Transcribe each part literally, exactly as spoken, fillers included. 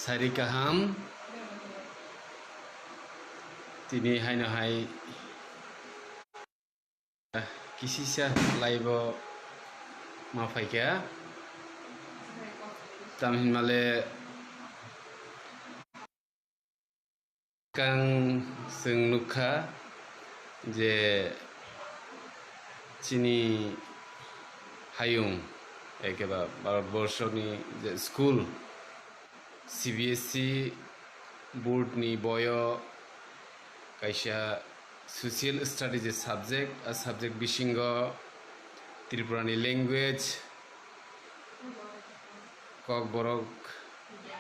Sari kaham. Tini haino hai kisisa live o ma phaikha. Tamhinmale kang chwng nukha je chini hayung, ekeba Bharatborshoni je school, C B S E board ni boyo kaisa social studies je subject, a subject bisingo Tripurani language, Kokborok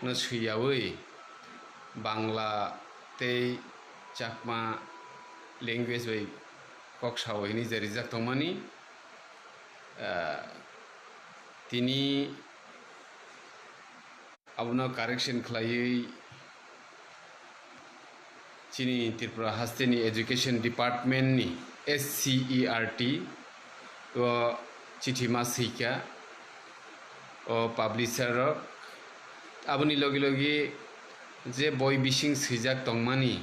no swiyawi Bangla tei Chakma language bai kok sao hinwi je rijak tongmani, ah, tini abono correction khlaiwi chini Tripura hasteni Education Department ni S C E R T o chithi ma swikha o publisher rok. Aboni logi logi je boi bising swijak tongmani,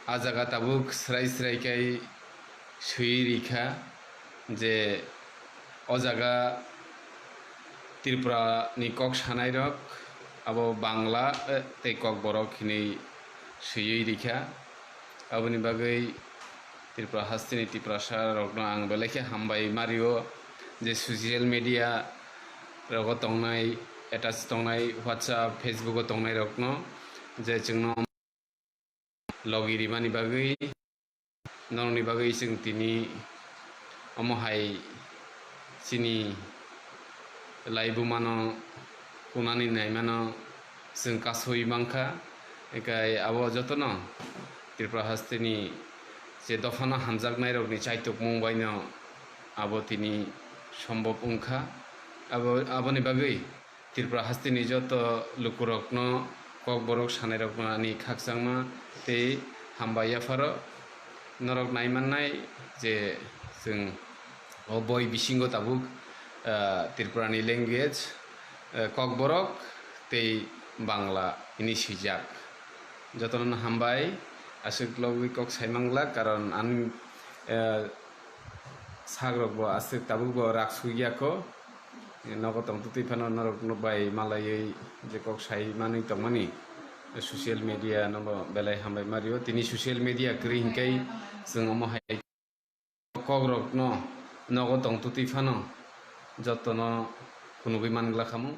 a jaga tabuk srai srai khai swiwi rikha je o jaga Tripura ni kok sanai rok abo Bangla, eh, tei Kokborok hinwi swiwi rikha. Aboni bagwi Tripura hasteni Tiprasa rokno ang belai khe hambai mario je social media rogo tongnai, attach tongnai WhatsApp, Facebook o tongnai rokno je chwngno logi rimani bagwi, norokni bagwi chwng tini omo hai chini laibumano kunani naimano chwng kasui mankha. Ekai abo jotono Tripura hasteni je dophano hamjaknairokni chaitukmung baino abo tini sombob wngkha. Abo, aboni bagwi Tripura hasteni joto lukurokno, Kokborok sanairokno ani khakchangma tei hambai yapharo. Norok naimannai je chwng o boi bisingo tabuk, ah, Tripurani language, ah, Kokborok tei Bangla hini swijak. Jotono hambai, aswk logwi kok saimang glak, karon ani, ah, sakrok bo aswk tabuk bo rak sugya ko. Nogo tong twtwi phano norok bai malaiwi je kok sai manwi tongmani social media no bo belai hambai mario. Tini social media kwrwi hinkai chwng omo hai kok rokno nogo tong twtwi phano jotono phunugwi man glak khamu.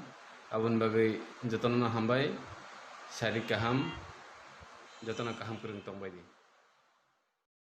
Aboni bagwi jotono no hambai, sari kaham, jotono kaham kwrwng tongbai di.